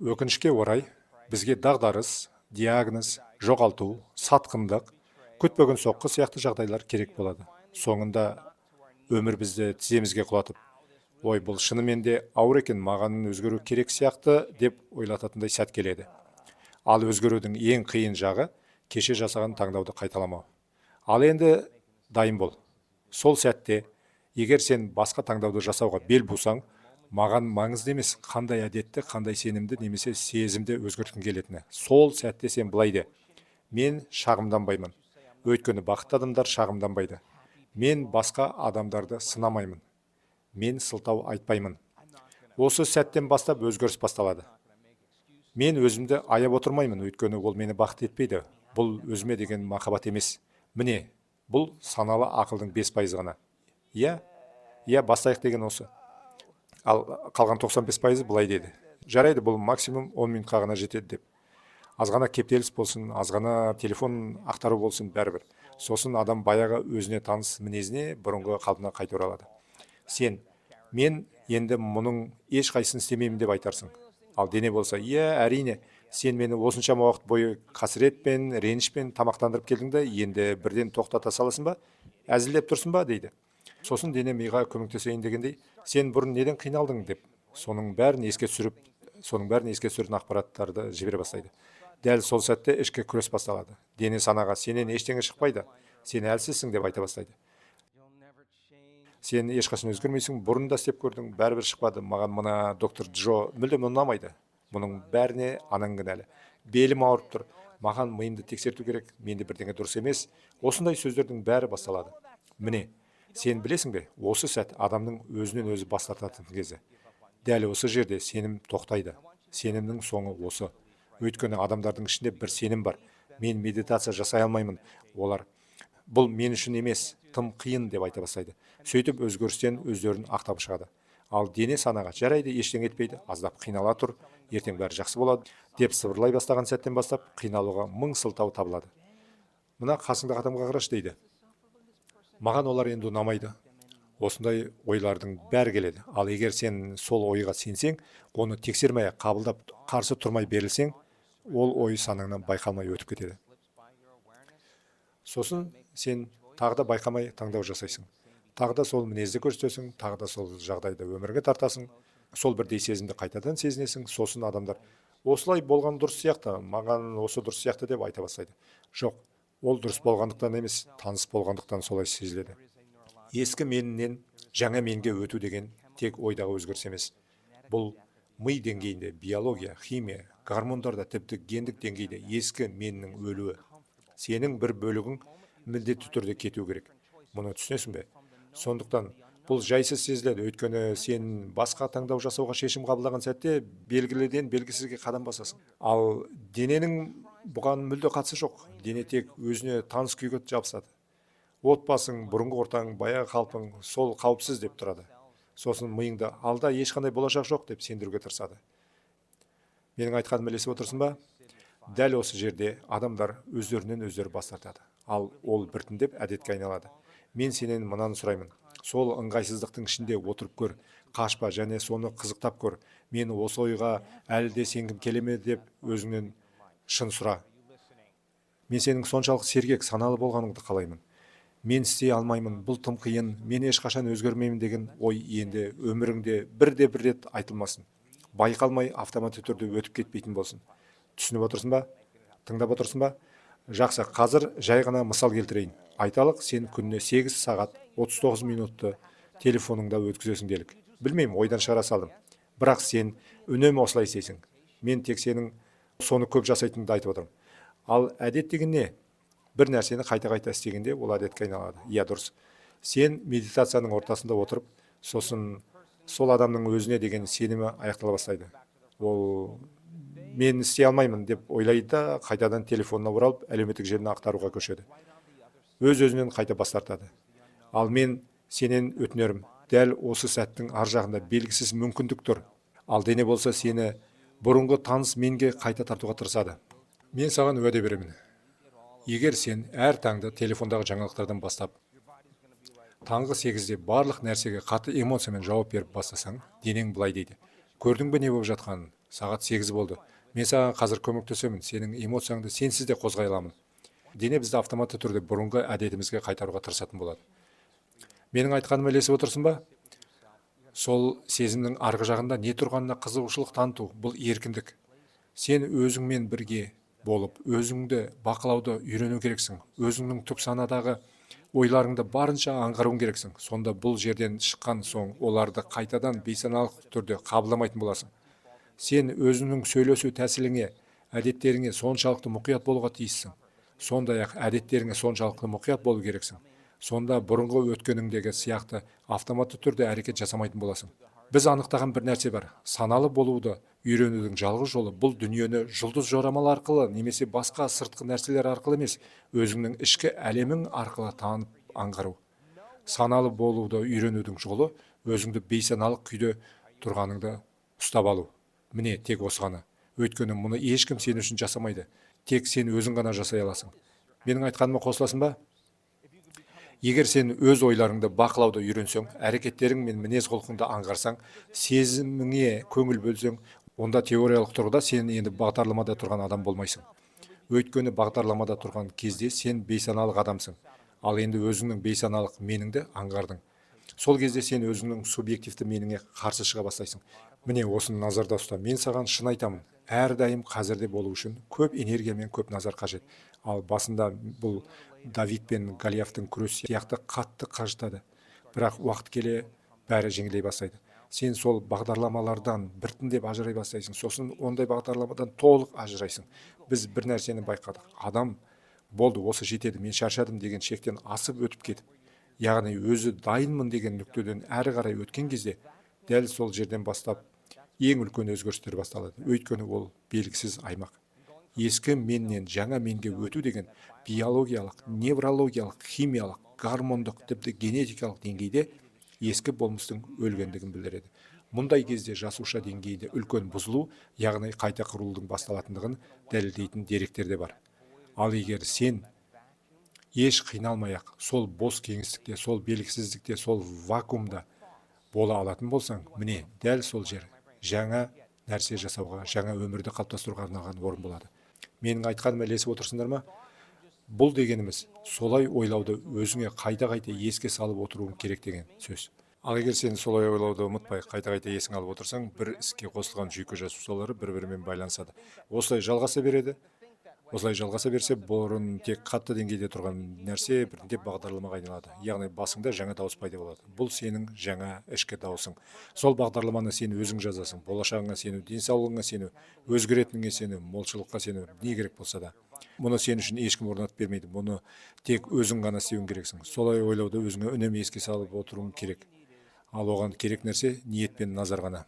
Өкінішке орай, бізге дағдарыс, диагноз, жоғалту, сатқындық, күтпеген соққы сияқты жағдайлар керек болады. Соңында өмір бізді тіземізге құлатып, ой, бұл шынымен де ауыр екен, маған өзгеру керек сияқты деп ойлататындай сәт келеді. Ал өзгерудің ең қиын жағы – кеше жасаған таңдауды қайталамау. Ал енді дайын бол. Сол сәтте егер сен басқа таңдауды жасауға бел бусаң, маған маңызды емес қандай әдетті, қандай сенімді немесе сезімді өзгерткің келетіні. Сол сәтте сен былай де: мен шағымданбаймын, өйткені бақытты адамдар шағымданбайды. Мен басқа адамдарды сынамаймын. Мен сылтау айтпаймын. Осы сәттен бастап өзгеріс басталады. Мен өзімді аяп отырмаймын, өйткені ол мені бақытты етпейді. Бұл өзіме деген махаббат емес. Міне, бұл саналы ақылдың 5% ғана. Иә, бастайық деген осы. Ал қалған 95%-ы былай деді: жарайды, бұл максимум 10 минутқа ғана жетеді деп. Аз ғана кептеліс болсын, аз ғана телефон ақтару болсын, бәрібір сосын адам баяғы өзіне таныс мінезіне, бұрынғы қалпына қайта оралады. Сен мен енді мұның ешқайсысын істемеймін деп айтарсың. Ал дене болса: иә, әрине, сен мені осыншама уақыт бойы қасіретпен, ренішпен тамақтандырып келдің да, енді бірден тоқтата саласың ба, әзілдеп тұрсың ба дейді. Сосын дене миға көмектесейін дегендей, сен бұрын неден қиналдың деп, соның бәрін еске түсіретін ақпараттарды жібере бастайды. Дәл сол сәтте ішкі күрес басталады. Дене санаға сенен ештеңе шықпайды, сен әлсізсің деп айта бастайды. Сен ешқашан өзгермейсің, бұрын да істеп көрдің, бәрібір шықпады. Маған мына доктор Джо мүлдем ұнамайды. Мұның бәріне анаң кінәлі. Белім ауырып тұр, маған миымды тексерту керек, менде бірдеңе дұрыс емес. Осындай сөздердің бәрі басталады. Міне, сен білесің бе, осы сәт адамның өзінен өзі бас тартатын кезі. Дәл осы жерде сенім тоқтайды. Сенімнің соңы осы. Өйткені адамдардың ішінде бір сенім бар: мен медитация жасай алмаймын. Олар бұл мен үшін емес, тым қиын деп айта бастайды. Сөйтіп өзгерістен өздерін ақтап шығады. Ал дене санаға жарайды, ештеңе етпейді, аздап қинала тұр, ертең бәрі жақсы болады деп сыбырлай бастаған сәттен бастап қиналуға мың сылтау табылады. Мына қасыңдағы адамға қарашы дейді. Маған олар енді ұнамайды. Осындай ойлардың бәрі келеді. Ал егер сен сол ойға сенсең, оны тексермей ақ қабылдап, қарсы тұрмай берілсең, ол ой санаңнан байқалмай өтіп кетеді. Сосын сен тағы да байқамай таңдау жасайсың, тағы да сол мінезді көрсетесің, тағы да сол жағдайды өмірге тартасың, сол бірдей сезімді қайтадан сезінесің. Сосын адамдар осылай болған дұрыс сияқты, маған осы дұрыс сияқты деп айта бастайды. Жоқ, ол дұрыс болғандықтан емес, таныс болғандықтан солай сезіледі. Ескі меннен жаңа менге өту деген тек ойдағы өзгеріс емес. Бұл ми деңгейінде, биология, химия, гормондарда, тіпті гендік деңгейде ескі меннің өлуі. Сенің бір бөлігің міндетті түрде кету керек. Мұны түсінесің бе? Сондықтан бұл жайсыз сезіледі, өйткені сен басқа таңдау жасауға шешім қабылдаған сәтте белгіліден белгісізге қадам басасың. Ал дененің бұған мүлде қатысы жоқ. Дене тек өзіне таныс күйге жабысады: отбасың, бұрынғы ортаң, баяғы қалпың, сол қауіпсіз деп тұрады. Сосын миыңды алда ешқандай болашақ жоқ деп сендіруге тырысады. Менің айтқаныма ілесіп отырсың ба? Дәл осы жерде адамдар өздерінен өздері бас тартады. Ал ол біртіндеп әдетке айналады. Мен сенен мынаны сұраймын: сол ыңғайсыздықтың ішінде отырып көр, қашпа және соны қызықтап көр. Мен осы ойға әлі де сенгім келе ме деп өзіңнен шын сұра. Мен сенің соншалық сергек, саналы болғаныңды қалаймын. Мен істей алмаймын, бұл тым қиын, мен ешқашан өзгермеймін деген ой енді өміріңде бірде бір рет айтылмасын. Байқалмай, автоматты түрде өтіп кетпейтін болсын. Түсініп отырсың ба? Тыңдап отырсың ба? Жақсы. Қазір жай ғана мысал келтірейін. Айталық, сен күніне 8 сағат 39 минутты телефоныңда өткізесің делік. Білмеймін, ойдан шығара салдым. Бірақ сен үнемі осылай істейсің. Мен тек сенің соны көп жасайтыныңды айтып отырмын. Ал әдет деген не? Бір нәрсені қайта-қайта істегенде, ол әдетке айналады. Иә, дұрыс. Сен медитацияның ортасында отырып, сосын сол адамның өзіне деген сенімі аяқтала бастайды. Ол мен істей алмаймын деп ойлайды да, қайтадан телефонына оралып, әлеуметтік желіні ақтаруға көшеді. Өз өзінен қайта бас тартады. Ал мен сенен өтінерім: дәл осы сәттің ар жағында белгісіз мүмкіндік тұр. Ал дене болса сені бұрынғы таныс менге қайта тартуға тырысады. Мен саған уәде беремін: егер сен әр таңды телефондағы жаңалықтардан бастап, таңғы 8-де барлық нәрсеге қатты эмоциямен жауап беріп бастасаң, денең былай дейді: көрдің бе не болып жатқанын? Сағат 8 болды. Мен саған қазір көмектесемін, сенің эмоцияңды сенсіз де қозғай аламын. Дене бізді автоматты түрде бұрынғы әдетімізге қайтаруға тырысатын болады. Менің айтқаныма ілесіп отырсың ба? Сол сезімнің арғы жағында не тұрғанына қызығушылық таныту – бұл еркіндік. Сен өзіңмен бірге болып, өзіңді бақылауды үйрену керексің. Өзіңнің түп санадағы ойларыңды барынша аңғаруың керексің. Сонда бұл жерден шыққан соң оларды қайтадан бейсаналық түрде қабылдамайтын боласың. Сен өзіңнің сөйлесу тәсіліңе, әдеттеріңе соншалықты мұқият болуға тиіссің. Сондай-ақ әдеттеріңе соншалықты мұқият болу керексің. Сонда бұрынғы өткеніңдегі сияқты автоматты түрде әрекет жасамайтын боласың. Біз анықтаған бір нәрсе бар: саналы болуды үйренудің жалғыз жолы – бұл дүниені жұлдыз жорамал арқылы немесе басқа сыртқы нәрселер арқылы емес, өзіңнің ішкі әлемің арқылы танып аңғару. Саналы болуды үйренудің жолы – өзіңді бейсаналық күйде тұрғаныңды ұстап алу. Міне, тек осы ғана. Өйткені мұны ешкім сен үшін жасамайды, тек сен өзің ғана жасай аласың. Менің айтқаныма қосыласың ба? Егер сен өз ойларыңды бақылауды үйренсең, әрекеттерің мен мінез құлқыңды аңғарсаң, сезіміңе көңіл бөлсең, онда теориялық тұрғыда сен енді бағдарламада тұрған адам болмайсың. Өйткені бағдарламада тұрған кезде сен бейсаналық адамсың. Ал енді өзіңнің бейсаналық меніңді аңғардың. Сол кезде сен өзіңнің субъективті меніңе қарсы шыға бастайсың. Міне, осыны назарда ұста. Мен саған шын айтамын, әрдайым қазірде болу үшін көп энергия мен көп назар қажет. Ал басында бұл Давид пен Голиафтың күресі сияқты қатты қажытады, бірақ уақыт келе бәрі жеңілдей бастайды. Сен сол бағдарламалардан біртіндеп ажырай бастайсың, сосын ондай бағдарламадан толық ажырайсың. Біз бір нәрсені байқадық: адам «болды, осы жетеді, мен шаршадым» деген шектен асып өтіп кетіп, яғни өзі дайынмын деген нүктеден әрі қарай өткен кезде, дәл сол жерден бастап ең үлкен өзгерістер басталады. Өйткені ол белгісіз аймақ. Ескі меннен жаңа менге өту деген биологиялық, неврологиялық, химиялық, гормондық, тіпті генетикалық деңгейде ескі болмыстың өлгендігін білдіреді. Мұндай кезде жасуша деңгейінде үлкен бұзылу, яғни қайта құрылудың басталатындығын дәлелдейтін деректер де бар. Ал егер сен еш қиналмай ақ сол бос кеңістікте, сол белгісіздікте, сол вакуумда бола алатын болсаң, міне, дәл сол жер жаңа нәрсе жасауға, жаңа өмірді қалыптастыруға арналған орын болады. Менің айтқаныма ілесіп отырсыңдар ма? Бұл дегеніміз – солай ойлауды өзіңе қайта-қайта еске салып отыруың керек деген сөз. Ал егер сен солай ойлауды ұмытпай, қайта-қайта есіңе алып отырсаң, бір іске қосылған жүйке жасушалары бір-бірімен байланысады. Осылай жалғаса береді. Осылай жалғаса берсе, бұрын тек қатты деңгейде тұрған нәрсе біртіндеп бағдарламаға айналады. Яғни басыңда жаңа дауыс пайда болады. Бұл сенің жаңа ішкі дауысың. Сол бағдарламаны сен өзің жазасың. Болашағыңа сену, денсаулығыңа сену, өзгеретініңе сену, молшылыққа сену, не керек болса да. Мұны сен үшін ешкім орнатып бермейді. Мұны тек өзің ғана істеуің керексің. Солай ойлауды өзіңе үнемі еске салып отыруың керек. Ал оған керек нәрсе – ниет пен назар ғана.